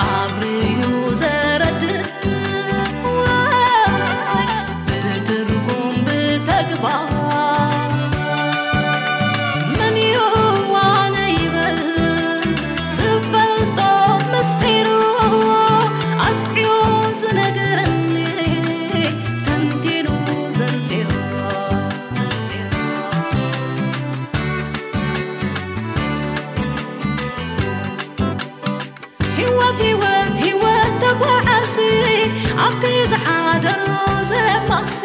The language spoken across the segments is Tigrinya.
ኣብርዩ ዘረድእ ብትርጉም ብተግባር መን ይዋነ ይበል ዝፈልጦ ምስጢሩ ኣጥዕዮ ዝነገረኒ ተንቲኑ ዘርዚሩ። ህይወት ህይወት ህይወት ተጓዓሲ ኣብቲ ዝሓደሮ ዘማሲ።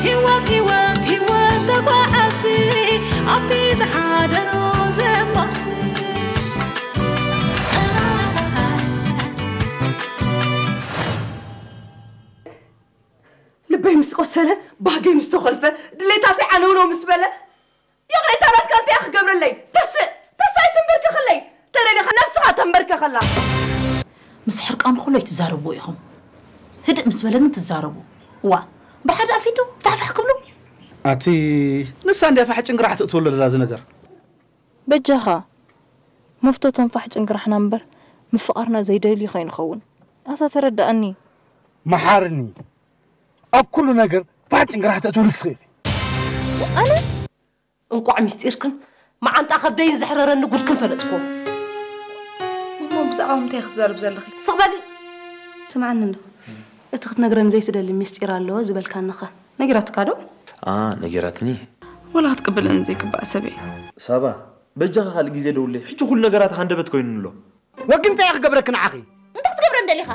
ህይወት ህይወት ህይወት ተጓዓሲ ኣብቲ ዝሓደሮ ዘማሲ። ልበይ ምስ ቆሰለ፣ ባህገይ ምስ ተኾልፈ፣ ድሌታተይ ዓነውነው ምስ በለ፣ ይቕሬታ ናትካ እንታይ ክገብረለይ? ተስእ፣ ተስእ ኣይትንበርከኸለይ። ተደሊኻ ነብስኻ ተንበርከኸላ። ምስ ሕርቃኑ ኩሎ ኣይትዛረብዎ ኢኹም። ህድእ ምስ በለ ግን ትዛረቡ። ዋ፣ ብሓደ ኣፊቱ ፋሕፋሕ ክብሉ። ኣቲ ንሳ እንድያ ፋሕ ጭንግራሕ ትእትወሉ ዘላ እዚ ነገር። በጃኻ፣ መፍቶ ተንፋሕ ጭንግራሕና እምበር ምፍቓርና ዘይደልዩ ከይንኸውን። ኣታ ተረዳኣኒ። መሓርኒ፣ ኣብ ኩሉ ነገር ፋሕ ጭንግራሕ ተእትው ንስኺ ኢኺ። ኣነ? እንቋዕ ምስጢርክን መዓንጣ ከብደይን ዘሕረረኒ ጉድክን ፈለጥኩ። እሞ ብዛዕባ ምንታይ ክትዛረብ ዘለኺ? ስቕ በሊ። ስምዓኒ እንዶ፣ እቲ ክትነግረኒ ዘይትደሊ ምስጢር ኣሎ ዝበልካንኸ ነጊራትካ ዶ? ኣ፣ ነጊራትኒ። ወላ ክትቅበለኒ ዘይግባእ ሰብ እየ። ሳባ፣ በጃኻ ካልእ ግዜ ደውለይ። ሕጂ ኩሉ ነገራት ሃንደበት ኮይኑ ኣሎ። ወግንታ እየ ክገብረኪ ንዓኺ። እንታይ ክትገብረኒ ደሊኻ?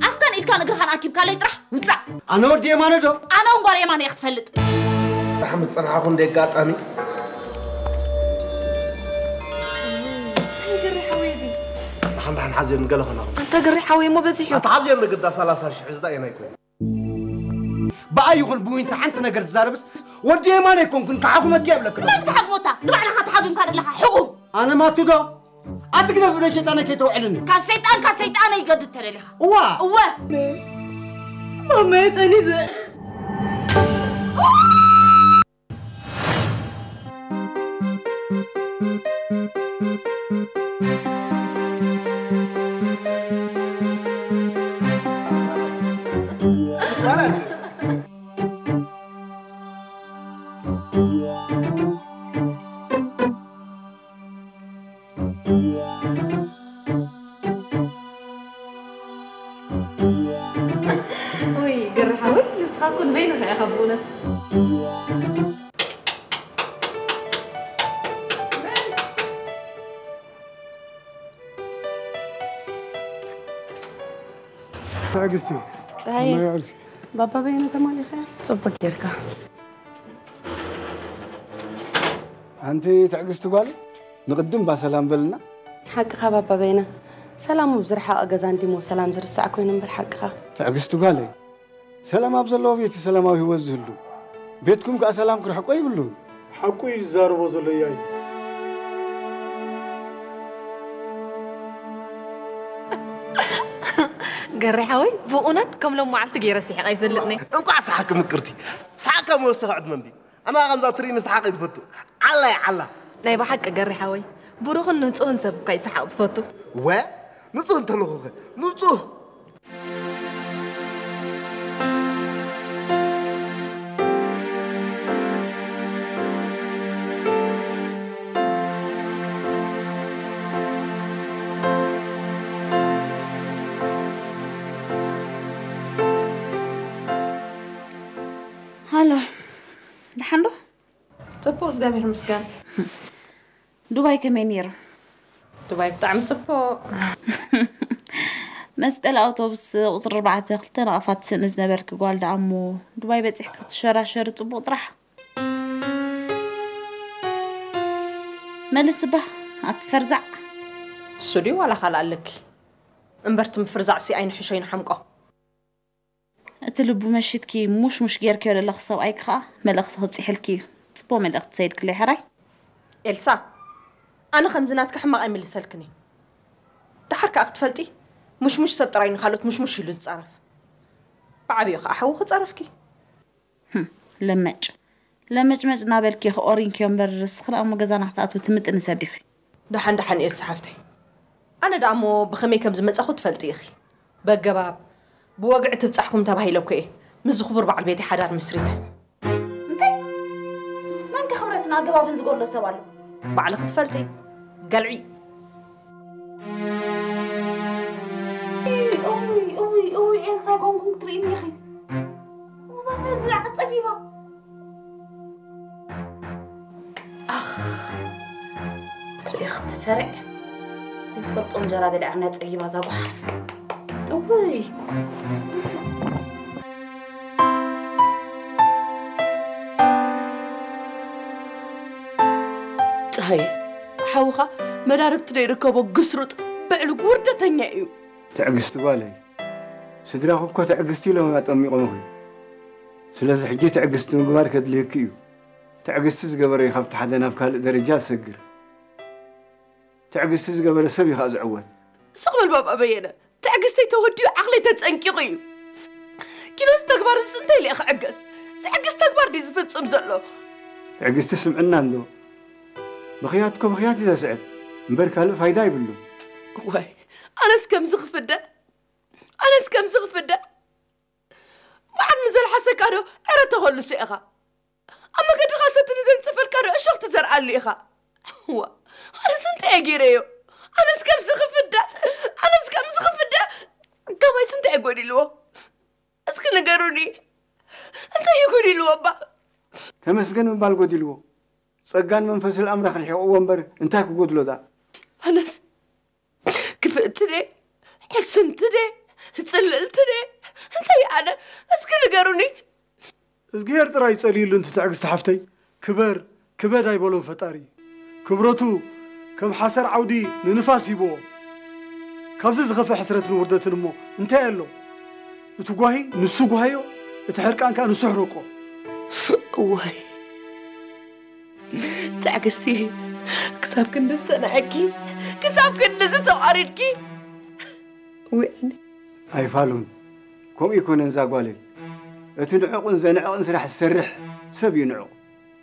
ኣፍካን ኢድካን እግርኻን ኣኪብካለይ ጥራሕ ውጻእ። ኣነ ወዲ የማነ ዶ? ኣነ እውን ጓል የማነ እየ ክትፈልጥ። ደሓን ምስ ጸናሕኹ እንደ ኣጋጣሚ። እንታይ ገሪ ሓወይ እዚ? ደሓን ደሓን ሓዝየኒ ገለ ኾናኹ። ኣንታ ገሪ ሓወይ እሞ በዚሑ። ኣታ ሓዝየኒ ግዳ ሰላሳ ሽሕ ዝዳ እየን ኣይኮይኑ። ብኣይ ይኹን ብዊንታ ሓንቲ ነገር ትዛረብስ ወዲ የማነ ኣይኮንኩን፣ ክሓኹመኪ የብለክን። መን ትሓግሞታ? ንባዕልኻ ተሓጊምካ ዘለኻ ሕጉም። ኣነ ማቱ ዶ? ኣቲ ግደፍ፣ ብደይ ሰይጣነይ ከይተውዕልኒ። ካብ ሰይጣንካ ሰይጣነይ ይገድድ ተደሊኻ። እዋ። እወ። ማማየ ጠኒዘ። ውይ፣ ገሪ ሓወይ፣ ንስኻ እኮ ንበይንኻ ኢኻ ብእውነት። ትዕግስቲ፣ ጸሃየ፣ ከመይ ውዒልኪ? ባባ በየነ ተማሊኸ? ጽቡቅ ጌርካ። ኣንቲ ትዕግስቲ ጓል፣ ንቕድም ባ ሰላም በልና። ሓቅኻ ባባ በየነ። ሰላሙ ብዝረሓቐ ገዛ እንዲሞ ሰላም ዝርሳዕ ኮይኑ እምበር ሓቅኻ። ትዕግስቲ ጓለይ፣ ሰላም ኣብ ዘለዎ ቤት ሰላማዊ ህይወት ዝህሉ፣ ቤትኩም ከኣ ሰላም ክርሕቆ ይብሉን። ሓቁ እዩ ዝዛረቦ ዘሎ ያይ። ገሬ ሓወይ፣ ብእውነት ከም ሎም መዓልቲ ገይረ ስሒቐ ኣይፈልጥን እየ። እንቋዕ ሰሓቂ ምቅርቲ። ሰሓቅካ መወሰኺ ዕድመ እንዲ። ኣማ ከምዛ ትርኢ ንስሓቕ ኣይትፈቱ። ዓላ እያ ዓላ። ናይ ብሓቂ ገሬ ሓወይ፣ ብሩኽን ንጹህን ሰብ እኳ እዩ ሰሓቕ ዝፈቱ። ወ ንጹህ እንተለኹኸ? ንጹህ። ሃሎ፣ ደሓን ዶ? ጽቡቕ፣ እግዚኣብሔር ይመስገን። ዱባይ ከመይ ነይሩ? ዱባይ ብጣዕሚ ጽቡቕ። መስቀል ኣውቶቡስ ቁጽሪ ኣርባዕተ ክልተ ናቕፋ ትስእኒ ዝነበርኪ ጓል ደኣ እሞ ዱባይ በጺሕኪ ክትሸራሸሪ ጽቡቕ ጥራሕ። መልስ እባ ኣቲ ፈርዛዕ። እሱ ድዩ ዋላ ካልእ ኣለኪ? እምበር እቲ ምፍርዛዕሲ ኣይንሕሾ ይንሓምቆ። እቲ ልቡ መሺጥኪ ሙሽሙሽ ጌርክዮ ዘለኺ ሰብኣይኪ ኸኣ መልእኽቲ ከብጽሐልኪ እዩ። ጽቡቕ መልእኽቲ ሰይድክለይ ሕራይ። ኤልሳ፣ ኣነ ከምዚ ናትኪ ሕማቕ ኣይምልሰልክን እየ። ደሓር ከኣ ክትፈልጢ፣ ሙሽሙሽ ሰብ ጥራይ ንኻልኦት ሙሽሙሽ ኢሉ ዝጻረፍ። ብዓቢኡ ከኣ ሓዊ ክጻረፍኪ። ህም፣ ለመጭ። ለመጭመጭ እናበልኪ ኢኺ ኦሪንክዮ እምበር፣ እስኺ ደኣ እሞ ገዛና ክትኣትዊ ትምጥኒ ሰብ ዲኺ? ደሓን ደሓን ኤልሳ ሓፍተይ። ኣነ ደኣ እሞ ብኸመይ ከም ዝመጻኹ ትፈልጢ ኢኺ። በገባብ ብወግዒ ትብጻሕኩም ተባሂለ እኮ እየ ምስዚ ክቡር በዓል ቤተይ ሓዳር መስሪተ። እንታይ? መን ከ ክብረትን ኣገባብን ዝጎድሎ ሰብ ኣሎ? ባዕልኺ ትፈልጢ። ገልዒ። እውይ እውይ እውይ፣ ኤልሳ ጎንጉን ክትርእይኒ ኢኺ። ሙዛፈር ዝለዓት ጸቢባ። ኣኽ፣ ትርኢ ክትፈርዕ። ዝፈልጦ እንጀራ በሊዓ ጸቢባ እዛ ጓሓፍ። እውይ። ፀሃየ፣ ሓውኻ መዳርግቲ ዘይርከቦ ግስሩጥ ብዕሉግ ውርደተኛ እዩ። ትዕግስቲ ጓለይ፣ ስድራኺ እኮ ትዕግስቲ ኢሎም ኣጠሚቖምኺ። ስለዚ ሕጂ ትዕግስቲ ምግባር ከድልየኪ እዩ። ትዕግስቲ ዝገበረ እዩ ካብቲ ሓደ ናብ ካልእ ደረጃ ዝሰግር። ትዕግስቲ ዝገበረ ሰብ እዩ ከዓ ዝዕወት። ስቕ በል ባባ በየነ፣ ትዕግስተይ ተወዲኡ ዓቕለይ ተጸንቂቑ እዩ። ኪኖስ ተግባር እዚ እንታይ ኢለ ክዕገስ? ዝዕግስ ተግባር ድዩ ዝፍጽም ዘሎ? ትዕግስቲ ስምዕና እንዶ። ብኽያት እኮ ብኽያት እዩ ዘስዕብ እምበር ካልእ ፋይዳ የብሉን። ዋይ ኣነስ ከምዚ ክፍደ ኣነስ ከምዚ ክፍደ መዓር ንዘልሓሰካ ዶ ዕረ ተኾልሱ ኢኻ? ኣብ መገድኻ ሰቲ ንዘንጽፈልካ ዶ እሾኽ ትዘርኣሉ ኢኻ? ዋ ኣነስ እንታይ እየ ገይረዮ? ኣነስ ከምዚ ክፍደ ኣነስ ከምዚ ክፍደ ካባይስ እንታይ እየ ጎዲልዎ? እስኪ ንገሩኒ እንታይ እዩ ጎዲልዎ እባ? ተመስገን ምባል ጎዲልዎ። ጸጋን መንፈስል ኣምላኽ ርሒቕዎ እምበር እንታይ ክጎድሎ ደኣ? ኣነስ ክፍእቲ ድየ? ሕስምቲ ድየ? ጽልእቲ ድየ? እንታይ ኣነ? እስኪ ንገሩኒ። እዝግሄር ጥራይ ጸልዩሉ እንቲ ትዕግስቲ ሓፍተይ። ክበር ክበድ ኣይበሎን ፈጣሪ። ክብረቱ ከም ሓሰር ዓውዲ ንንፋስ ሂብዎ። ካብዚ ዝኸፍእ ሕስረትን ውርደትን እሞ እንታይ ኣሎ? እቲ ጓሂ ንሱ ጓህዮ፣ እቲ ሕርቃን ከኣ ንሱ ሕረቆ። እዋይ ትዕግስቲ ክሳብ ክንዲ ዝተናዕኪ ክሳብ ክንዲ ዝተዋሪድኪ ውዕኒ ኣይፋሉን። ከምኡ ይኮነን እዛ ጓለይ። እቲ ንዕቑን ዘንዕቕን ስራሕ ዝሰርሕ ሰብ እዩ ንዕቑ።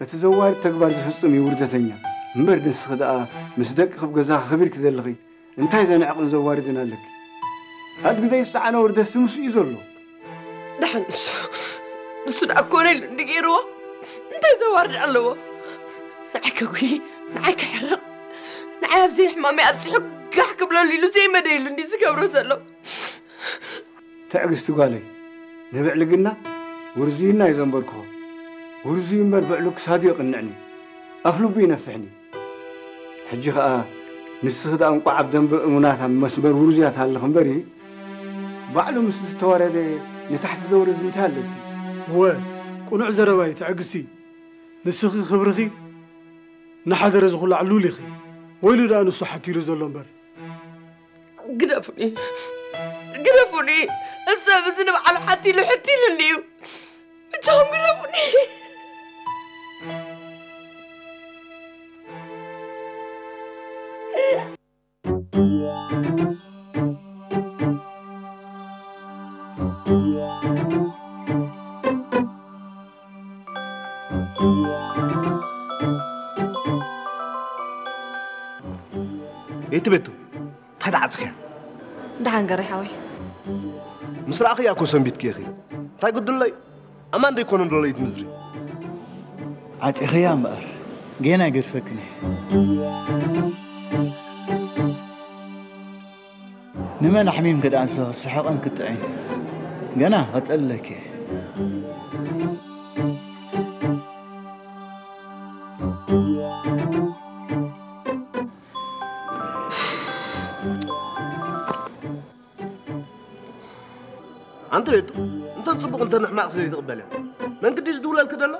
እቲ ዘዋርድ ተግባር ዝፍጽም እዩ ውርደተኛ። እምበር ንስኺ ደኣ ምስ ደቅኺ ኣብ ገዛኺ ከቢርኪ ዘለኺ እንታይ ዘንዕቕን ዘዋርድን ኣለኪ? ኣድጊ ዘይጸዓኖ ውርደትሲ ምስኡ እዩ ዘሎ። ደሓን ንሱ ንሱ ደኣ ኮነ ኢሉ እንዲ ገይርዎ እንታይ ዘዋርድ ኣለዎ? ንዓይ ከጉሂ ንዓይ ክሕርቕ ንዓይ ኣብ ዘይሕማመይ ኣብፂሑ ጋሕ ክብለሉ ኢሉ ዘይመደየሉ እንዲ ዝገብሮ ዘሎ። ትዕግስቲ ጓለይ፣ ንብዕልግና ውርዙይና እዩ ዘንበርክኾ። ውርዙይ እምበር ብዕሉግ ክሳዱ የቕንዕን እዩ፣ ኣፍ ልቡ ይነፍሕን እዩ። ሕጂ ኸኣ ንስኺ ደኣ እንቋዕ ኣብ ደንበ እሙናት ኣብ መስመር ውርዙያት ኣለኺ እምበሪ፣ ባዕሉ ምስ ዝተዋረደ ንታሕቲ ዘውርድ እንታይ ኣለኪ? እወ፣ ቅኑዕ ዘረባ እዩ ትዕግስቲ። ንስኺ ክብርኺ እናሓደረ ዝኹላዕ ሉል ኢኺ። ወይሉ ደኣ ንሱ ሓቲሉ ዘሎ እምበር። ግደፉኒ ግደፉኒ እሰብ እዚ ንባዕሉ ሓቲሉ ሕቲሉኒ እዩ ብቻኹም ግደፉኒ የትቤቱ እንታይ ደኣ ዓጽኽያ? ደሓን ገሬ ሓወይ። ምስ ረኣኽያ እኮ ሰንቢትኪ ኢኺ። እንታይ ግድለይ? ኣማን ደይኮነ ዶ ለይት ምድሪ? ዓጺኽያ እምበኣር፣ ጌና ኣይገድፈክን እየ። ንመን ኣሕሚምኪ ደኣ ንስኺ ክስሕቕን ክጥዕን? ገና ከጸልለኪ እየ። ኣንቲ ቤቱ እንተ ጽቡቕ እንተ ንሕማቕ ስለ ትቕበልያ መንግዲ ዝድውለልኪ ደሎ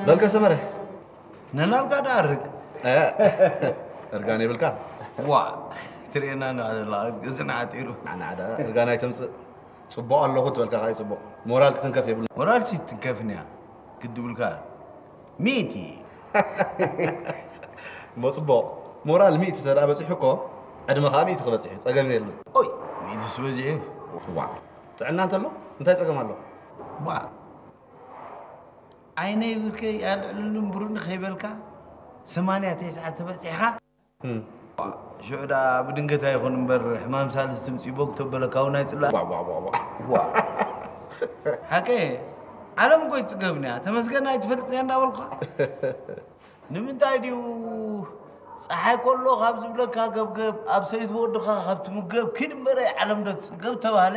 በልከ ሰመረ ነናብካ ደኣ ኣርግ እርጋን የብልካ ዋ ትርእየና ንዕዘላ እዝና ዓጢሩ ንዓዳ እርጋን ኣይተምጽእ ጽቡቕ ኣለኹ ትበልካ ካይ ጽቡቕ ሞራል ክትንከፍ የብሉ ሞራል ሲ ትንከፍን እያ ግድብልካ ሚእቲ እሞ ጽቡቕ ሞራል ሚእቲ ተዳ በጺሑ እኮ ዕድመ ከዓ ሚእቲ ክበጽሕ እዩ ጸገም የብሉ ኦይ ሚእቲ ስበዚሑ ዋ ጥዕና እንተሎ እንታይ ጸገም ኣሎ? ዋ ዓይነይ ብርከይ ኣልዕሉኒ ብሩኒ ከይበልካ ሰማንያ ተስዓ ተበጺሕካ ሽዑ ደኣ ብድንገት ኣይኹን እምበር ሕማም ሳልስ ትምፂ ቦግ ተበለካ እውን ኣይፅላእ። ሓቀ ዓለም እኮ ይፅገብንያ ተመስገን ኣይትፈልጥንያ እንዳበልኳ ንምንታይ ድዩ ፀሓይ ከሎ ካብ ዝብለካ ገብገብ ኣብ ሰይት ወድኻ ካብ ትምገብ ኪድ እምበረ ዓለም ዶ ትፅገብ ተባህለ።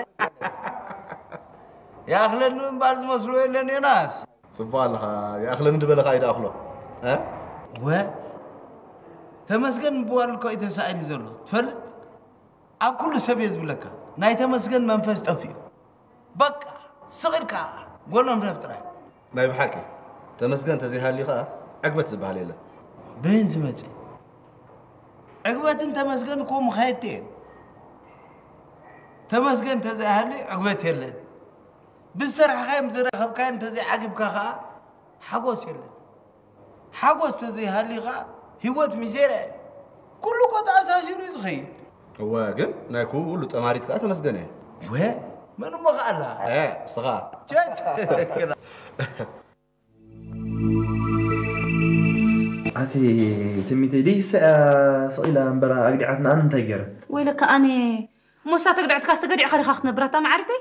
ይኣኽለኒ ምባል ዝመስሎ የለን ዮናስ። ጽቡቕ ኣለኻ። ይኣኽለኒ ዝበለኻ ኣይድኣኽሎ። እ? ወ ተመስገን ምባል እኮ እዩ ተሳኢኒ ዘሎ ትፈልጥ ኣብ ኩሉ ሰብ እየ ዝብለካ ናይ ተመስገን መንፈስ ጠፊኡ በቃ ስቕ ኢልካ ጎሎም ረፍ ጥራይ ናይ ብሓቂ ተመስገን ተዘይሃልዩ ኸኣ ዕግበት ዝበሃል የለን ብህን ዝመጽእ ዕግበትን ተመስገን እኮ ምኻየድቲ እየን ተመስገን ተዘይሃልዩ ዕግበት የለን ብዝሰራሕኻዮም ዝረኸብካዮ እንተዘይዓጊብካ ኸዓ ሓጎስ የለን ሓጎስ ተዘይሃልዩ ኸዓ ህይወት ሚዜርያ እዩ ኩሉ እኮ ተኣሳሲሩ እዩ ዝኸይድ እወ ግን ናይ ኩሉ ጠማሪት ከዓ ተመስገን እየ ወ መን እሞ ኸዓላ እ እስኻ ቸት ኣቲ ትሚተይ ደይሰ ስቕ ኢላ እምበራ ኣግዲዓትና ኣነ እንታይ ገይረ ወይለካ ኣነ ሞሳ ተግድዕትካ ዝተገዲዕካ ዲኻ ክትነብር ኣታ መዓርተይ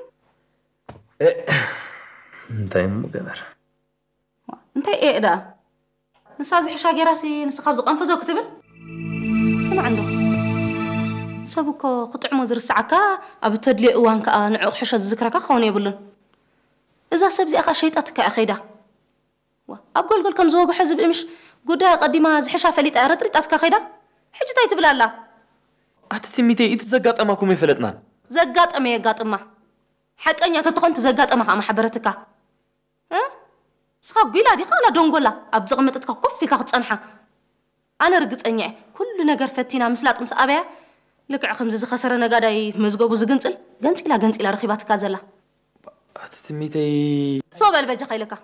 እንታይ እሞ ገበር እንታይ ኤእ ደኣ ንሳ ዝሕሻ ጌራሲ ንስኻ ኣብዚ ቀንፈዞ ክትብል ስማዕ እንዶ ሰብ እኮ ክጥዕሞ ዝርስዓካ ኣብ እተድልዮ እዋን ከኣ ንዕኡ ክሕሾ ዝዝክረካ ክኸውን የብሉን እዛ ሰብ እዚኣ ከኣ ሸይጣትካ እያ ከይዳ ኣብ ጎልጎል ከም ዝወግሖ ዝብኢ ምሽ ጉዳይ ኣቐዲማ ዝሕሻ ፈሊጣ እያ ረጥሪጣትካ ከይዳ ሕጂ እንታይ ትብል ኣላ ኣቲ ትሚተይ እቲ ዘጋጠማ ኩም ኣይፈለጥናን ዘጋጠመ የጋጥማ ሓቀኛ ተትኾን እቲ ዘጋጠማ ከኣ ማሕበረትካ እ? ንስኻ ጒላ ዲኻ ዋላ ደንጎላ ኣብ ዘቐመጠትካ ኮፍ ኢልካ ክትጸንሓ? ኣነ ርግጸኛ እየ ኩሉ ነገር ፈቲና ምስላጥ ምስ ኣበያ ልክዕ ከምዚ ዝኸሰረ ነጋዳይ መዝገቡ ዝግንጽል ገንጺላ ገንጺላ ረኺባትካ ዘላ። ኣቲ ትሚተይ። ሰው በል በጃኻ ኢለካ።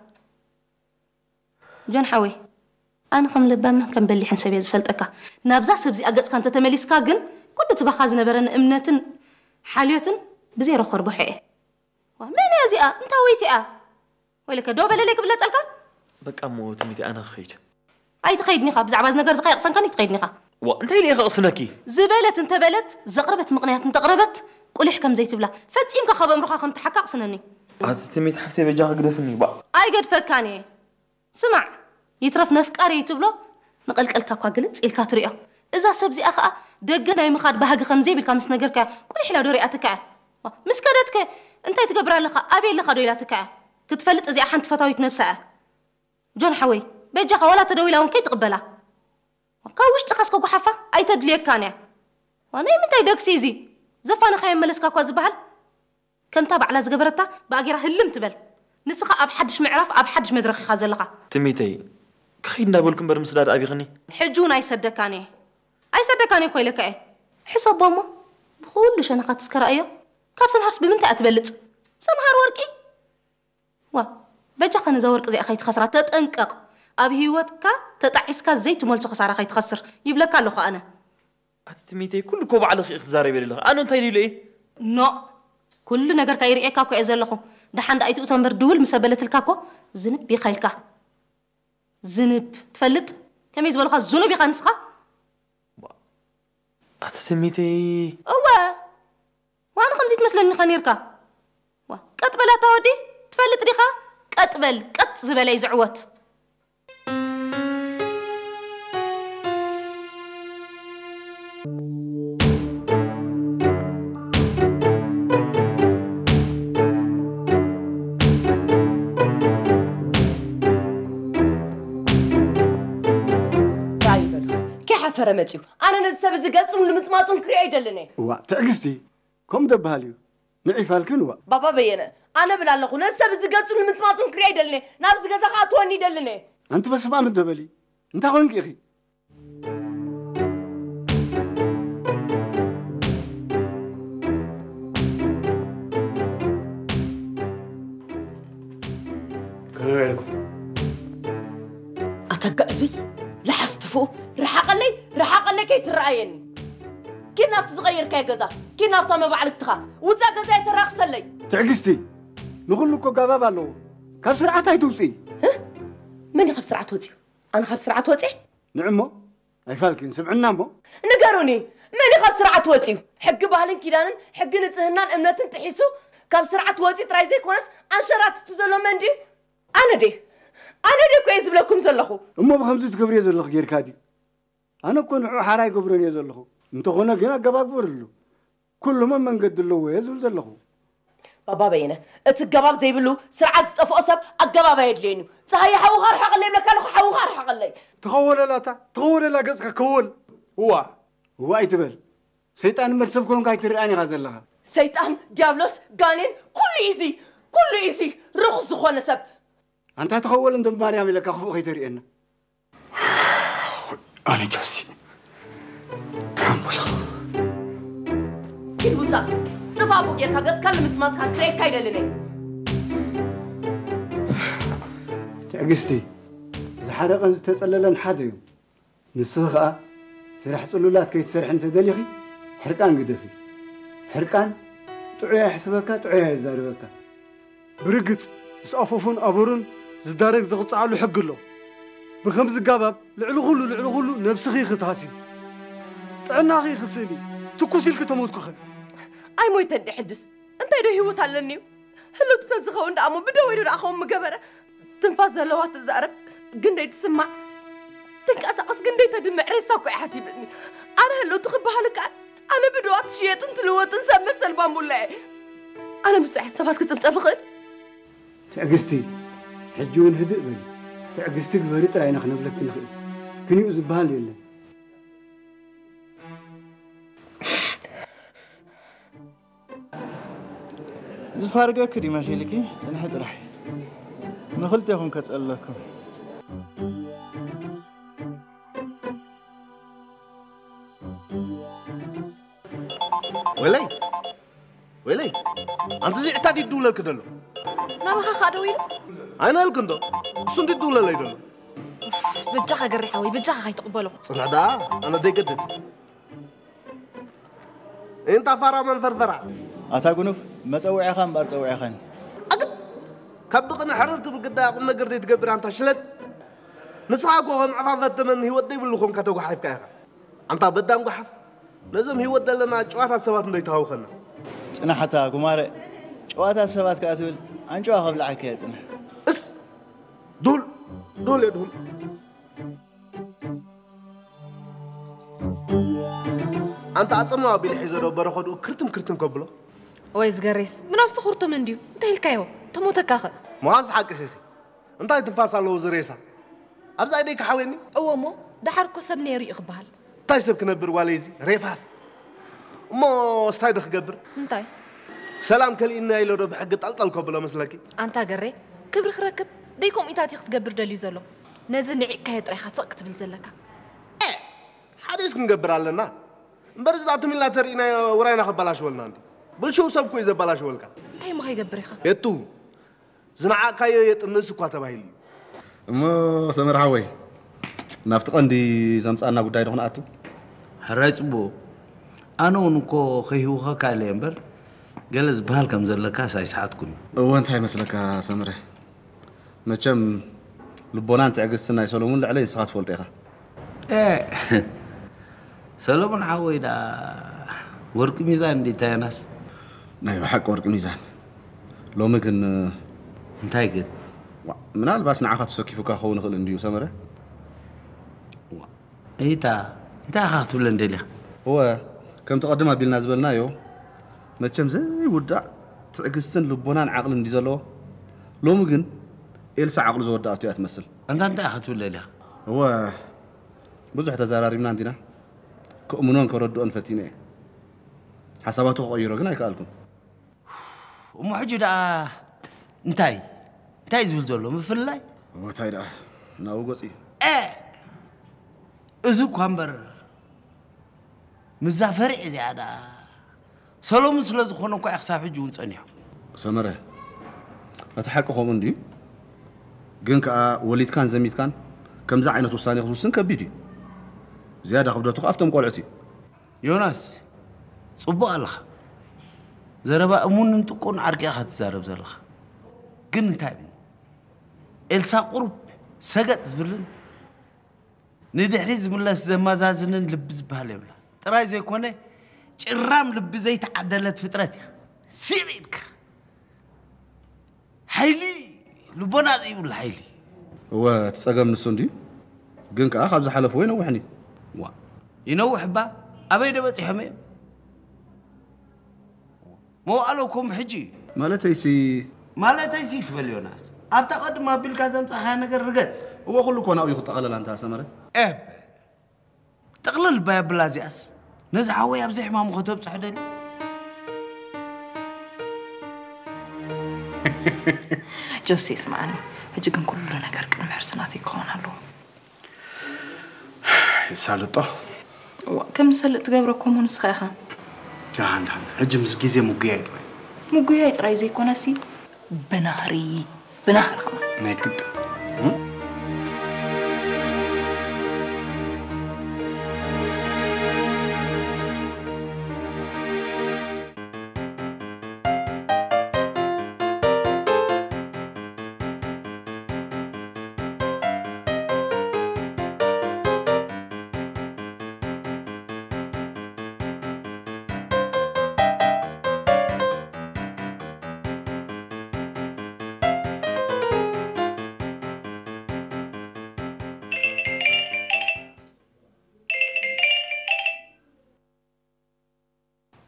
ጆን ሓወይ ኣነ ከም ለባምን ከም በሊሕን ሰብ እየ ዝፈልጠካ። ናብዛ ሰብ እዚኣ ገጽካ እንተተመሊስካ ግን ኩሉ እቲ ባኻ ዝነበረኒ እምነትን ሓልዮትን ብዜሮ ከርብሖ እየ። ዋ መን እያ እዚኣ? እንታወይቲ እያ? ወይለከ ደው በለለይ ክብለጸልካ? በቃ እሞ ትሚቲ ኣነ ክኸይድ። ኣይትኸይድን ኢኻ ብዛዕባ እዚ ነገር እዚ ከየቕሰንካኒ ኣይትኸይድን ኢኻ። ዋ እንታይ ኢለ ኢኻ ቕስነኪ? ዝበለት እንተበለት ዘቕረበት ምቕንያት እንተቕረበት ቁሊሕ ከም ዘይትብላ ፈጺምካ ካብ ኣእምሮኻ ከም ትሓካ ቕስነኒ። ኣቲ ትሚት ሓፍተይ በጃኺ ግደፍኒ ባ። ኣይገድፈካን እየ። ስማዕ ይትረፍ ነፍቃሪ እዩ ትብሎ ንቐልቀልካ እኳ ግልጽ ኢልካ ትሪኦ እዛ ሰብ እዚኣ ኸኣ ደገ ናይ ምኻድ ባህጊ ከም ዘይብልካ ምስ ነገርካያ ቁሊሕ ኢላ ዶ ሪኣትካ እያ ዋ፣ ምስ ከደትከ እንታይ ትገብር ኣለኻ ኣበይ ኣለኻ ዶ ኢላትካ እያ ክትፈልጥ እዚኣ ሓንቲ ፈታዊት ነብሳ እያ ጆን ሓወይ በጃኻ ዋላ ተደዊላ እውን ከይትቕበላ ካብ ውሽጥኻስ ከጓሓፋ ኣይተድልየካን እያ ዋ፣ ናይ ምንታይ ደግሲ እዚ ዘፋነኻዮ መለስካ እኳ ዝበሃል ከምታ ባዕላ ዝገበረታ ብኣ ጌራ ህልም ትበል። ንስኻ ኣብ ሓድሽ ምዕራፍ ኣብ ሓድሽ መድረኽ ኢኻ ዘለኻ። ትሚተይ ክኸይድ እንዳበልኩ እምበር ምስላ ድኣ ኣቢኽኒ። ሕጂ እውን ኣይሰደካን እየ። ኣይሰደካን እየ እኮ ኢለካ እየ። ሕሰቦ እሞ ብኹሉ ሸነኻት እስከ ረኣዮ። ካብ ሰምሃርስ ብምንታይ እያ ትበልጽ? ሰምሃር ወርቂ ዋ በጃኻ ነዛ ወርቂ እዚኣ ከይትኸስራ ተጠንቀቕ። ኣብ ህይወትካ ተጣዒስካ ዘይትመልሶ ክሳራ ከይትኸስር ይብለካ ኣለኹ ኣነ። ኣቲ ትሚተይ ኩሉ እኮ ባዕልኺ ኢኺ ትዛረቢ ዘለኺ ኣነ እንታይ ኢለ እየ? ኖእ ኩሉ ነገርካ ይርእየካ እኮ እየ ዘለኹ ደሓን ደኣ ኣይትእቶ እምበር ድውል ምስ ኣበለትልካ እኮ ዝንብ ኢኻ ኢልካ ዝንብ ትፈልጥ ከመይ ዝበልኻ ዝኑብ ኢኻ ንስኻ ኣቲ ትሚተይ እወ ዋና ከምዚ ትመስለኒ ኢኻ ኔርካ ዋ ቀጥ በል ኣታ ወዲ ትፈልጥ ዲኻ ቀጥ በል ቀጥ ዝበለ እዩ ዝዕወት ራይ በሉ ከይሓፈረ መፅዩ ኣነ ነዚ ሰብ እዚ ገፁን ልምፅማፁን ክሪኦ ይደልን እየ እዋ ትዕግስቲ ከምኡ ደበሃል እዩ ንዒፋልክን እዋ ባባ በየነ ኣነ ብል ኣለኹ ነዚ ሰብ እዚ ገፁን ልምፅማፁን ክሪኦ ይደልን እየ ናብዚ ገዛ ከዓ ትወኒ ይደልን እየ ኣንቲ በስማም እንተበሊ እንታይ ኮንኪ ኢኺ ከመይ ውዒልኩም? ኣታ ግዕዙይ ለሓስ ትፍኡ ርሓቐለይ ርሓቐለይ ከይትረኣየኒ ኪድ ናብቲ ዝቐየርካዮ ገዛ ኪድ ናብታ መባዕልትኻ ውፃእ ገዛየ ተራኽሰለይ ትዕግስቲ ንኹሉ እኮ ኣገባብ ኣለዎ። ካብ ስርዓት ኣይትውፅኢ። መን እዩ ካብ ስርዓት ወፂኡ? ኣነ ካብ ስርዓት ወፂኤ? ንዕሞ ኣይፋልክን ስምዕና እሞ። ንገሩኒ፣ መን እዩ ካብ ስርዓት ወፂኡ? ሕጊ ባህልን ኪዳንን ሕጊ ንፅህናን እምነትን ጥሒሱ ካብ ስርዓት ወፂኡ ጥራይ ዘይኮነስ ኣንሸራቲቱ ዘሎ መን ድዩ? ኣነ ድየ ኣነ ድየ እኮ እየ ዝብለኩም ዘለኹ። እሞ ብኸምዚ ትገብርዮ ዘለኹ ጌርካ ድዩ? ኣነ እኮ ንዕኡ ሓራ ኣይገብሮን እየ ዘለኹ። እንተኾነ ግን ኣገባብ ግበርሉ። ኩሉመን መንገዲ ኣለዎ እየ ዝብል ዘለኹ። ባባ በየነ፣ እቲ ኣገባብ ዘይብሉ ስርዓት ዝጠፍኦ ሰብ ኣገባብ ኣየድልየን እዩ። ፀሃየ ሓውኻ ርሓቐለይ ይብለካ ኣለኹ፣ ሓውኻ ርሓቐለይ። ተኸወለላታ፣ ተኸወለላ ገፅካ ከወል። እዋ። እዋ ኣይትበል። ሰይጣን እምበር ሰብ ኮንካ ኣይትርኣን ኢኻ ዘለኻ። ሰይጣን፣ ዲያብሎስ፣ ጋኔን፣ ኩሉ እዩ እዚ፣ ኩሉ እዩ እዚ ርኹስ ዝኾነ ሰብ። ኣንታ ተኸወል እንደ ማርያም ኢለካ ክፉእ ከይተርእየና። ኣነ ጆሲ ታምቡላ ኪድ ውፃእ። ጥፋ ኣቦ ጌርካ ገፅካ ንምፅማፅካ ክርእየካ ኣይደልን እየ። ትዕግስቲ፣ ዝሓረቐን ዝተፀለለን ሓደ እዩ። ንስኺ ኸኣ ስራሕ ፅሉላት ከይትሰርሒ እንተደሊኺ ሕርቃን ግደፊ። ሕርቃን ጥዑይ ኣየሕስበካ፣ ጥዑይ ኣየዛርበካ። ብርግጽ ምስ ኣፎፉን ኣበሩን ዝዳረግ ዝቕጽዓሉ ሕጊ ኣሎ። ብኸምዚ ኣገባብ ልዕሊ ኹሉ ልዕሊ ኹሉ ነብስኺ ኢኺ ትሃስዪ። ጥዕናኺ ኢኺ ትስእኒ። ትኩስ ኢልኪ ተሞትኩኺ። ኣይሞይተን ድየ ሕጅስ? እንታይ ዶ ህይወት ኣለኒ እዩ? ህልውቲ ተዝኸውን ደኣ እሞ ብደወይ ዶ ደኣ ከምኡ ምገበረ? ትንፋስ ዘለዋ ትዛረብ ግን ደይትስማዕ፣ ትንቀሳቐስ ግን ደይተድምዕ ሬሳ እኮ እዩ ሓሲብኒ። ኣነ ህልውቲ ክበሃል እከኣል? ኣነ ብድዋ ትሽየጥን ትልወጥን ሰብ መሰል ባምቡላ እየ። ኣነ ምስ ጥዑያት ሰባት ክጽብጸብ እኽእል? ትዕግስቲ፣ ሕጂ እውን ህድእ በሊ። ትዕግስቲ ግበሪ ጥራይ ኢና ክነብለኪ ንኽእል። ክንዩ ዝበሃል የለን። ዝፋርገኪ ድዩ መሲልኪ? ጽንሒ ጥራሕ ንኽልቴኹም ከጸልለኩም። ወይለይ ወይለይ ኣንቲ እዚ ዕታ ድዩ ድውለልኪ ዘሎ? ናባኻ ኸኣ ደዊሉ? ኣይነልክን ዶ? እሱ እንዲ ድውለለይ ዘሎ። በጃኻ ገሬ ሓወይ በጃኻ ከይትቕበሎ። ጽንሕ ደኣ ኣነ ደይገድድ። እንታ ፋራ መንፈርፈራ። ኣታ ጉኑፍ መጸውዒኻ እምበር ጸውዒኻኒ። ኣግብ! ካብ ብቕኒ ሕርር ትብል ግዳ ቁም ነገር ዘይትገብር ኣንታ ሽለት። ንስኻ እኮ ከም ዕፋፈት ተመን ህይወት ዘይብሉ ኮንካ ተጓሓፍካ ኢኻ። ኣንታ በዳን ጓሓፍ። ነዞም ህይወት ዘለና ጨዋታት ሰባት እንዶ ይተሃውኸና። ጽናሕ ኣታ ጉማረ። ጨዋታት ሰባት ከኣ ትብል ኣንጭዋ ከብልዓካ እየ ጽናሕ። እስ! ዱል! ዱል እየ ዱል። ኣንታ ኣጸማዊ ኣቢሉ ሒዘ ዶ በረኸድኡ ክርትም ክርትም ከብሎ። ወይ ዝገሬስ ምናብሲ ኩርቱም እንድዩ እንታይ ኢልካዮ ተሞተካኸ። መዋዝ ሓቅኺ ኢኺ እንታይ ትንፋስ ኣለዎ እዚ ሬሳ ኣብዛ ኢደይ ክሓውየኒ። እወ እሞ ደሓር እኮ ሰብ ነይሩ እዩ ክበሃል። እንታይ ሰብ ክነብር ጓለይ እዚ ሬፋፍ። እሞ ስታይ ዶ ክገብር። እንታይ። ሰላም ከሊእና ኢለ ዶ ብሕጊ ጠልጠል ከብሎ መስለኪ። ኣንታ ገሬ ክብሪ ክረክብ ደይ ከምኡ ኢታት እዩ ክትገብር ደልዩ ዘሎ። ነዚ ንዒቕካዮ ጥራይ ኢኻ ስቕ ክትብል ዘለካ። ኤእ! ሓዲስ ክንገብር ኣለና። እምበር እዚ ኣቱም ኢልና ተሪኢናዮ ውራይና ከባላሽወልና እንዲ። ብልሽው ሰብ እኮ እዩ ዘባላሽወልካ። እንታይ እሞ ከይገብር ኢኻ? የቱ ዝነዓቕካዮ የጥንስ እኳ ተባሂሉ እዩ። እሞ ሰመር ሓወይ ናብቲ ቀንዲ ዘምጻና ጉዳይ ዶ ክንኣቱ? ሕራይ ጽቡቕ። ኣነ እውን እኮ ከይህውኸካ ኢለ እየ እምበር ገለ ዝበሃል ከም ዘለካስ ኣይሰሓትኩን። እወ እንታይ ይመስለካ ሰመረ? መቸም ልቦናን ትዕግስትን ናይ ሰሎሙን ልዕለይ ንስኻ ትፈልጦ ኢኻ። ኤእ ሰሎሙን ሓወይ ደኣ ወርቂ ሚዛን እንዲ እንታይ ዮናስ? ናይ ብሓቂ ወርቂ ሚዛን። ሎሚ ግን እንታይ ግን? ምናልባሽ ንዓኻ ተሰኪፉካ ክኸውን ይኽእል እንድዩ ሰመረ። እይታ እንታይ ኢኻ ክትብለን ደሊኻ? እወ ከምቲ ቀድም ኣቢልና ዝበልናዮ መቸም ዘይውዳእ ትዕግስትን ልቦናን ዓቕልን እንድዩ ዘለዎ። ሎሚ ግን ኤልሳ ዓቕሉ ዘወደኣቶ እያ ትመስል። ኣንታ እንታይ ኢኻ ክትብል ደሊኻ? እወ ብዙሕ ተዘራሪብና እንዲና። ከእምኖን ከረድኦን ፈቲነ እየ። ሓሳባቱ ክቐይሮ ግን ኣይከኣልኩን። እሞ ሕጂ ደኣ እንታይ እንታይ ዝብል ዘሎ ምፍልላይ? እሞ እንታይ ደኣ ናብኡ ገጹ እዩ። ኤ እዚ እኳ እምበር ምስዛ ፈሪዕ እዚኣ ደኣ ሰሎሙን ስለ ዝኾነ እኳ እዩ ክሳብ ሕጂ እውን ጸኒሑ። ሰመረ እቲ ሓቂ ከምኡ እንድዩ። ግን ከኣ ወሊድካን ዘሚትካን ከምዚ ዓይነት ውሳኔ ክትውስን ከቢድ እዩ። ዝያዳ ክብደቱ ከኣ ኣብቶም ቆልዑት እዩ። ዮናስ ጽቡቕ ኣለኻ። ዘረባ እሙንን ጥቁን ዓርኪ ኢኻ ትዛረብ ዘለኻ። ግን እንታይ እሞ ኤልሳ ቁሩብ ሰገጥ ዝብልን ንድሕሪት ዝምለስ ዘመዛዝንን ልቢ ዝበሃል የብላ። ጥራይ ዘይኮነ ጭራም ልቢ ዘይተዓደለት ፍጥረት እያ። ሲር ኢልካ ሓይሊ ልቦና ዘይብሉ ሓይሊ። እወ እቲ ጸገም ንሱ እንድዩ። ግን ከኣ ካብ ዝሓለፍዎ ይነውሕን እዩ። ዋ ይነውሕ እባ ኣበይ ዶ በጺሖም እዮም? መዋእሎ ከም ሕጂ እዩ። ማለተይሲ ማለተይሲ ትበል ዮናስ ኣብታ ቀድም ኣቢልካ ዘምጻኻያ ነገር ርገጽ። እወ ኩሉ እኮ ናብኡ እዩ ክጠቐለል ኣንታ ሰመረ። ኤብ ጥቕልል ባይ ኣብላ እዚኣስ ነዚ ሓወይ ኣብዚ ሕማሙ ከተብጽሖ ደልዩ። ጆሲ ስምዓኒ፣ ሕጂ ግን ኩሉ ነገር ቅድሚ ሕርሲ ናተይ ክኸውን ኣለዎ። ይሳልጦ። እዋ፣ ከም ዝሰልጥ ትገብሮ እኮ እሞ ንስኻ ኢኻ። ደሓን ደሓን። ሕጂ ምስ ግዜ ምጉያይ ጥራይ። ምጉያይ ጥራይ ዘይኮነሲ ብናህሪ ብናህሪ ኸማ። ናይ ግድ።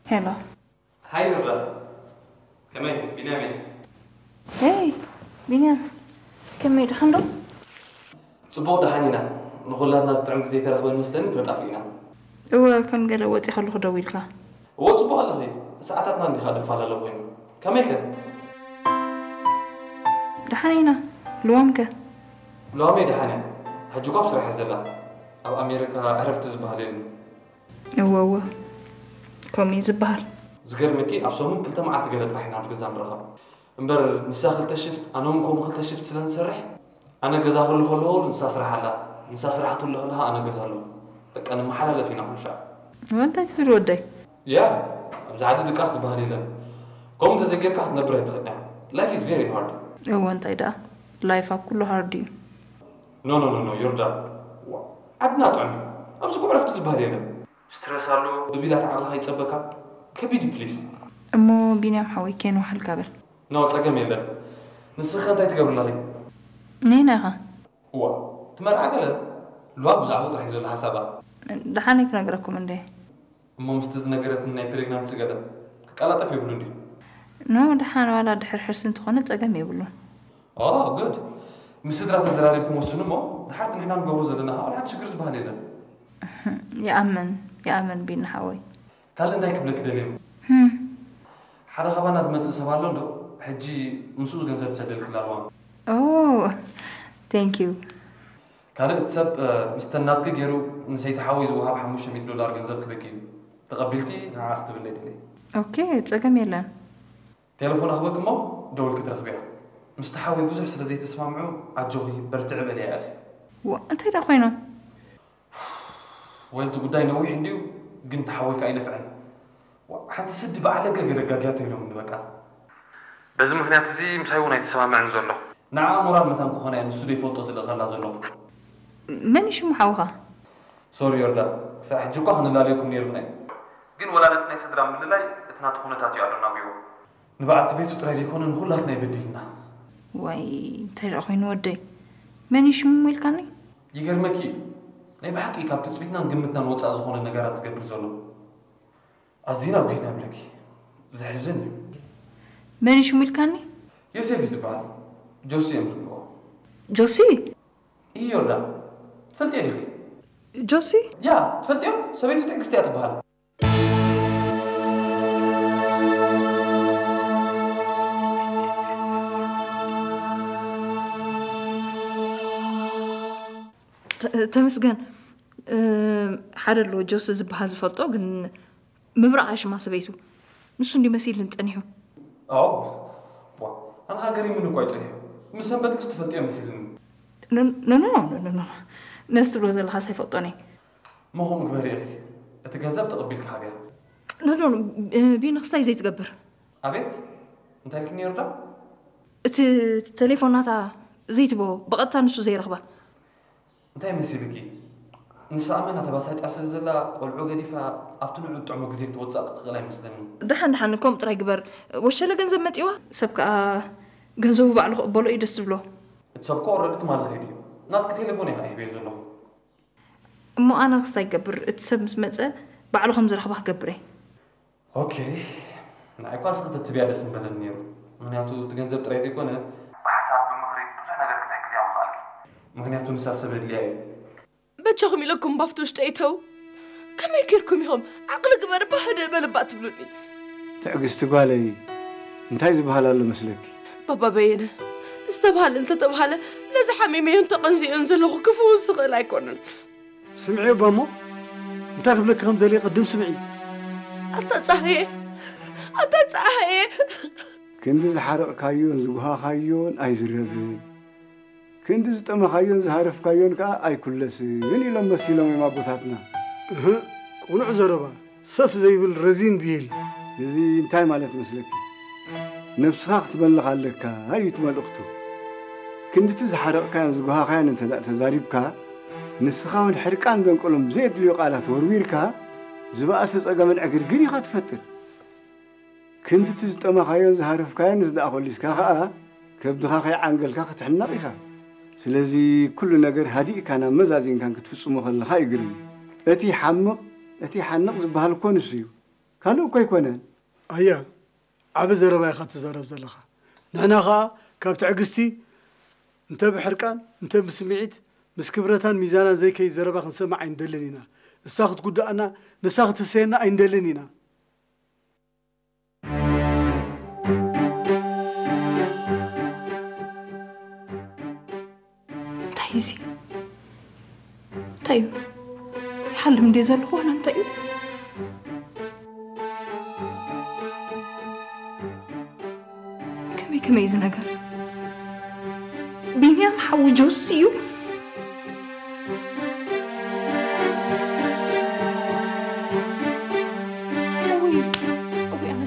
ሄሎ። ሃይ ዮርዳ፣ ከመይ ቢንያም እየ። ሄይ ቢንያም፣ ከመይ ደሓን ዶ? ጽቡቕ ደሓን ኢና። ንኹላትና ዝጥዕም ግዜ ተረኽበን መስለኒ ተጣፊእና። እወ፣ ከም ገለ ወጺ ከለኹ ደዊልካ። እወ፣ ጽቡቕ ኣለኺ። ሰዓታትና እንዲኻ ደፈላለ ኮይኑ። ከመይ ከ? ደሓን ኢና። ልዋም ከ? ልዋመይ ደሓን እያ። ሕጂ እኳ ኣብ ስራሕ እያ ዘላ። ኣብ ኣሜሪካ ዕረፍቲ ዝበሃል የለን። እወ እወ ከምኡ እዩ ዝበሃል። ዝገርመኪ ኣብ ሰሙን ክልተ መዓልቲ ገለ ጥራሕ ኢና ኣብ ገዛ ንራኸብ እምበር ንሳ ክልተ ሽፍት ኣነ እውን ከምኡ ክልተ ሽፍት ስለ ንሰርሕ ኣነ ገዛ ክህሉ ከለኹ ንሳ ስራሕ ኣላ ንሳ ስራሕ ክትህሉ ከለኻ ኣነ ገዛ ኣለኹ በቃ ንመሓላለፍ ኢና ኩሉ ሻዕ። እወ እንታይ ትብል ወደይ? ያ ኣብዚ ዓዲ ድቃስ ዝበሃል የለን ከምኡ እንተዘይጌርካ ክትነብር ኣይትኽእልን ኢኻ life is very hard። እወ እንታይ ደኣ life ኣብ ኩሉ hard እዩ። No no no no ዮርዳን ዓድና ጥዑም እዩ ኣብዚ እኮ ዕረፍቲ ዝበሃል የለን ስትረስ ኣሎ ብቢላት ዓቕልኻ ይጸበካ ከቢድ እዩ ፕሊስ እሞ ቢንያም ሓወይ ከይንወሓልካ በል No ጸገም የለን ንስኺ ከ እንታይ ትገብሪ ኣለኺ ነይና ኢኻ እዋ ትመርዓ ገለ ሉዋ ብዛዕባኡ ጥራሕ እዩ ዘሎ ሓሳባ ደሓነይ ክነግረኩም እንደ እሞ ምስቲ ዝነገረትኒ ናይ ፕሬግናንሲ ገለ ክቀላጠፍ የብሉን ድዩ? ኖ ደሓን ዋላ ድሕሪ ሕርሲ እንተኾነ ጸገም የብሉን። ኦ ጉድ ምስ ስድራ ተዘራሪብኩም ወስኑ እሞ ድሓርቲ ንሕና ንገብሮ ዘለና ከኣ ዋላ ሓንቲ ሽግር ዝበሃል የለን። ይኣምን ይኣምን ቢኒ ሓወይ። ካልእ እንታይ ክብለኪ ደልየ እሞ ህም ሓደ ካባና ዝመጽእ ሰብ ኣሎ እንዶ ሕጂ ምስኡ ገንዘብ ትሰደልኪ ኣላ ልዋም። ኦ thank you። ካልእ ሰብ ምስተን ናትኪ ገይሩ ንሰይቲ ሓወይ ዝወሃብ ሓሙሽተ ሚእቲ ዶላር ገንዘብ ክበኪ እዩ። ተቐቢልኪ ንዓኣ ክትብለይ ደልየ። ኦኬ፣ ጸገም የለን። ቴለፎና ክበኪ እሞ ደውልኪ ትረኽብያ። ምስቲ ሓወይ ብዙሕ ስለ ዘይትስማምዑ ኣጆኺ በርትዒ በልያ ኢኺ። ዋእ፣ እንታይ ደኣ ኮይኖም? ዌል እቲ ጉዳይ ነዊሕ እንድዩ፣ ግን እቲ ሓወይ ከኣ ኣይነፍዕን። ዋእ፣ ሓንቲ ስዲ ብዓለገ ገለ ጋግያቶ ኢሎምኒ በቃ። በዚ ምኽንያት እዚ ምሳይ እውን ኣይተሰማምዕን ዘሎ። ንዓኣ ሞራል መታን ክኾና እየ ንሱ ዘይፈልጦ ዝልእኸላ ዘለኹ። መን እዩ ሽሙ ሓውኻ? ሶሪ ዮርዳ፣ ክሳዕ ሕጂ እኳ ክንላለየኩም ነይሩና እዩ። ግን ወላ ነቲ ናይ ስድራ ምልላይ እቲ ናቱ ኩነታት እዩ ኣዶናጒዎ። ንበዓልቲ ቤቱ ጥራይ ዘይኮነ ንኹላትና እዩ በዲልና። ዋይ እንታይ ደኣ ኮይኑ ወደይ? መን እዩ ሽሙ ኢልካኒ? ይገርመኪ እዩ። ናይ ብሓቂ ካብ ትጽቢትናን ግምትናን ወጻእ ዝኾነ ነገራት ዝገብር ዘሎ። ኣዚና ጒሂና ይብለኪ። ዘሕዝን እዩ። መን እዩ ሽሙ ኢልካኒ? ዮሴፍ እዩ ዝበሃል። ጆሲ እዮም ዝብልዎ። ጆሲ? ኢሂ ዮርዳ፣ ትፈልጥዮ ዲኺ? ጆሲ? ያ፣ ትፈልጥዮ? ሰበይቱ ትዕግስቲ እያ ትበሃል። ተመስገን ሓደ ኣሎ ጆሲ ዝበሃል ዝፈልጦ ግን ምብራቕ ኣሽማ ሰበይቱ ንሱ እንዲ መሲልኒ ጸኒሑ። ኣው ዋ ኣንኻ ገሪሙኒ እኳ ይጸኒሑ ምስ ሰንበት ክስ ትፈልጥዮ መሲልኒ። ኖ ኖ ኖ ኖ ኖ ነዚ ትብሎ ዘለኻስ ኣይፈልጦን እየ። እሞ ከምኡ ግበሪ ኢኺ እቲ ገንዘብ ተቐቢልኪ ሃብያ። ኖ ኖ ኖ ቢኒ ክስታይ ዘይትገብር። ኣቤት እንታይ ኢልክኒ ዮርዳ? እቲ ተሌፎን ናታ ዘይትቦ ብቐጥታ ንሱ ዘይረኽባ። እንታይ መሲልኪ? ንሳ ኣመና ተባሳጫ ስለ ዘላ ቆልዑ ገዲፋ ኣብቲ ንዑ ጥዕሞ ግዜ ክትወፅእ ክትኽእል ኣይመስለኒ። ደሓን ደሓን ከምኡ ጥራይ ግበር። ወሸለ ገንዘብ መፂዋ ሰብ ከዓ ገንዘቡ ባዕሉ ክቕበሎ እዩ ደስ ዝብሎ። እቲ ሰብ ኮ ኦረዲ ትማሊ ኸይዱ እዩ። ናትኪ ቴሌፎን እየ ከዓ ሂበዮ ዘለኹ። እሞ ኣነ ክስታይ ገብር እቲ ሰብ ምስ መፀ ባዕሉ ከም ዝረኽባ ክገብር እየ። ኦኬ ንዓይ እኳ ስኽት እትብያ ደስ ምበለኒ ነይሩ። ምክንያቱ እቲ ገንዘብ ጥራይ ዘይኮነ ብሓሳብ ብምኽሪ ብዙሕ ነገር ክትሕግዝያ ምኽኣልኪ። ምክንያቱ ንሳ ሰብ የድልያ እዩ። በጃኹም ኢለኩም ባፍቲ ውሽጠይ ተው። ከመይ ጌርኩም ኢኹም ዓቕሊ ግበር እባ ህድእ በል እባ ትብሉኒ? ትዕግስቲ ጓለይ እንታይ ዝበሃል ኣሎ መስለኪ? ባባ በየነ ዝተብሃለ እንተተብሃለ ነዚ ሓሚመዮን ተቐንዚኦን ዘለኹ ክፍውስ ዝኽእል ኣይኮነን። ስምዒ እባ እሞ እንታይ ክብለኪ ከም ዘልየ ቅድም ስምዒ። ኣታ ጻህየ ኣታ ጻህየ ክንዲ ዝሓረቕካዮን ዝጉሃኻዮን ኣይዝረብን፣ ክንዲ ዝጠመኻዮን ዝሃረፍካዮን ከኣ ኣይኩለስን ኢሎም መሲሎም እዮም ኣቦታትና። እህ፣ ቅኑዕ ዘረባ፣ ሰፍ ዘይብል ረዚን ብሂል። እዚ እንታይ ማለት መስለኪ? ነብስኻ ክትመልኽ ኣለካ እዩ እቲ መልእኽቱ። ክንድቲ ዝሓረቕካዮን ዝጉሃኻዮን እንተ ደኣ ተዛሪብካ፣ ንስኻ እውን ሕርቃን ዘንቀሎም ዘየድልዩ ቃላት ወርዊርካ፣ ዝበኣሰ ጸገምን ዕግርግር ኢኻ ትፈጥር። ክንድቲ ዝጠመኻዮን ዝሃረፍካዮን ምስ ደኣ ኮሊስካ ኸኣ፣ ከብድኻ ከይዓንገልካ ክትሕነቕ ኢኻ። ስለዚ ኩሉ ነገር ሃዲእካን ኣመዛዚንካን ክትፍጽሞ ከለኻ እዩ ግርም። እቲ ሓምቕ፣ እቲ ሓንቕ ዝበሃል እኮ ንሱ እዩ። ካልእ እኮ ኣይኮነን። ኣያ፣ ዓቢ ዘረባ ኢኻ ትዛረብ ዘለኻ። ንሕና ኸኣ ካብ ትዕግስቲ እንተ ብሕርቃን እንተ ብስምዒት ምስ ክብረታን ሚዛናን ዘይከይድ ዘረባ ክንሰምዕ ኣይንደልን ኢና። እሳ ክትጉድኣና ንሳ ክትህሰየና ኣይንደልን ኢና። እንታይ እዚ እንታይ እዩ ይሓልም እንደ ዘለኹ ዋላ እንታይ እዩ ከመይ ከመይ እዚ ነገር ቢንያም ሓዊ ጆሲ እዩ እውይ እውይ ኣነ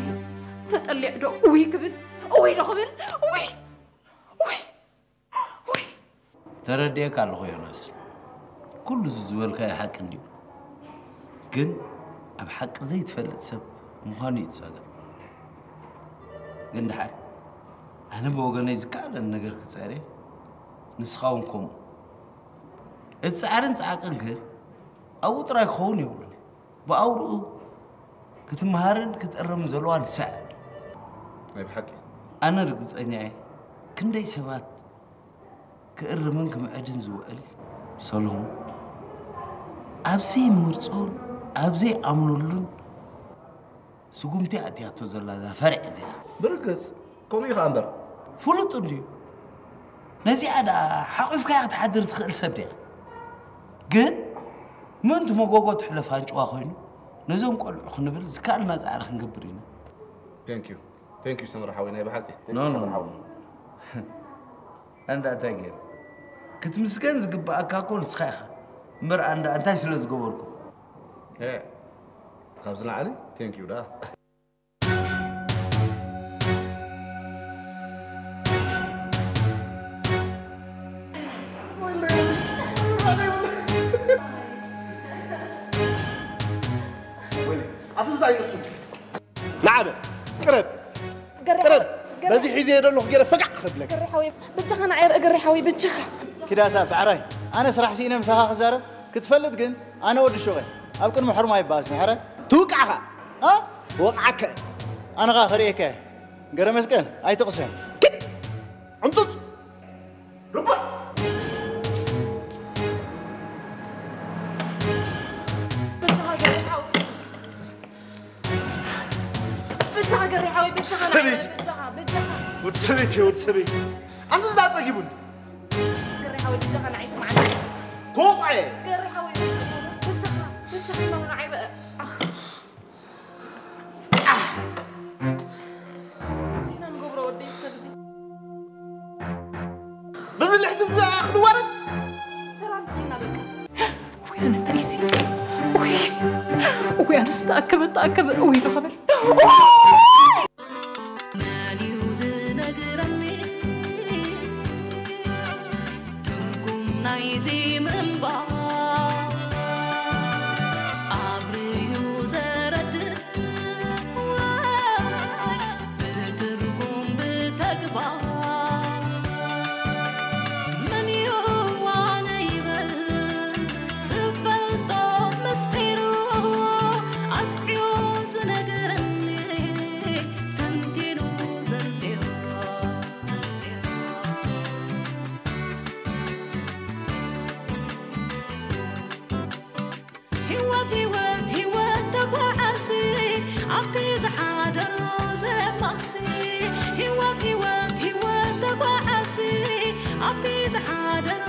ተጠሊዕ ዶ እውይ ክብል እውይ ዶ ክብል እውይ እውይ ተረዲኤካ ኣለኹ ዮናስ። ኩሉ እዚ ዝበልካዮ ሓቂ እንድዩ፣ ግን ኣብ ሓቂ ዘይትፈልጥ ሰብ ምዃኑ እዩ እቲ ጸገም። ግን ደሓን ኣነ ብወገነይ ዝከኣለኒ ነገር ክጸር እየ፣ ንስኻ እውን ከምኡ። እቲ ጻዕርን ጻዕቅን ግን ኣብኡ ጥራይ ክኸውን የብሉን። ብኣውርኡ ክትመሃርን ክትእረምን ዘለዋ ንሳ እያ። ናይ ብሓቂ። ኣነ ርግጸኛ እየ ክንደይ ሰባት ክእርምን ክምዕድን ዝውዕል ሰሎሞን ኣብ ዘይመርጾን ኣብ ዘይኣምነሉን ስጉምቲ ኣእትያቶ ዘላ እዛ ፈርዕ እዚኣ። ብርግጽ ከምኡ እዩ ኸኣ እምበር። ፍሉጥ እንድዩ። ነዚኣ ደኣ ሓቒፍካያ ክትሓድር ትኽእል ሰብ ዲኻ? ግን ምእንቲ መጎጎ ትሕለፍ ኣንጭዋ ኮይኑ ነዞም ቆልዑ ክንብል ዝከኣልና ጻዕሪ ክንገብር ኢና። Thank you thank you ሰመረ ሓወይ ናይ ብሓቂ thank you ሰመረ ሓወይ። ኣንዳ እንታይ ገይረ ክትምስገን ዝግብኣካ እኮ ንስኻ ኢኻ እምበር ኣንዳ እንታይ ስለ ዝገበርኩ። ካብ ዝለዓሊ thank you ደኣ። ኣትዝታይ ንሱ ንዓበ ቅረብ ቅረብ በዚ ሒዘዮ ዘለኹ ገይረ ፈጋዕ ክብለካ ገሪ ሓወይ ብጃኻ ንዓይ ርኢ ገሪ ሓወይ ብጃኻ ኪዳታ ብዕራይ ኣነ ስራሕ ስኢነ ምሳኻ ክዛረብ ክትፈልጥ ግን ኣነ ወዲ ሹቕ እየ ኣብ ቅድሚ ሕርማ ይበኣስኒ ሕረ ትውቃዕኻ እ ወቕዓከ ኣነ ኸኣ ክርእየካ እየ ገረመስቀል ኣይትቕሰን ኪድ ዕምፁፅ ርቡዕ ብጃኻ ገሪ ሓወይ ብጃኻ ገሪ ሓወይ ብጃኻ ንዓይ ርኢ ብጃኻ ብጃኻ ወዲ ሰበይቲ ወዲ ሰበይቲ ኣንተ ዝዳ ጸጊቡን ገሪ ሓወይ ብጃኻ ንዓይ ስምዓኒ ኮቋየ ገሪ ሓወይ ብጃኻ ብጃኻ ንዓይ ርኢ ኢና ንገብሮ ወደይ ሰብ እዚ በዚ ልሕቲ ዝኣ ክንዋረድ ሰላም ትልና በቃ ውይ ኣነ እንታይ ሲ ውይ ውይ ኣነስ ተኣከበ ተኣከበ ውይ ዶ ከበል መን እዩ ዝነግረኒ ህይወት ህይወት ህይወት ተጓዓዚ ኣብቲ ዝሓደሮ ዘማሲ። ህይወት ህይወት ህይወት ተጓዓዚ ኣብቲ ዝሓደሮ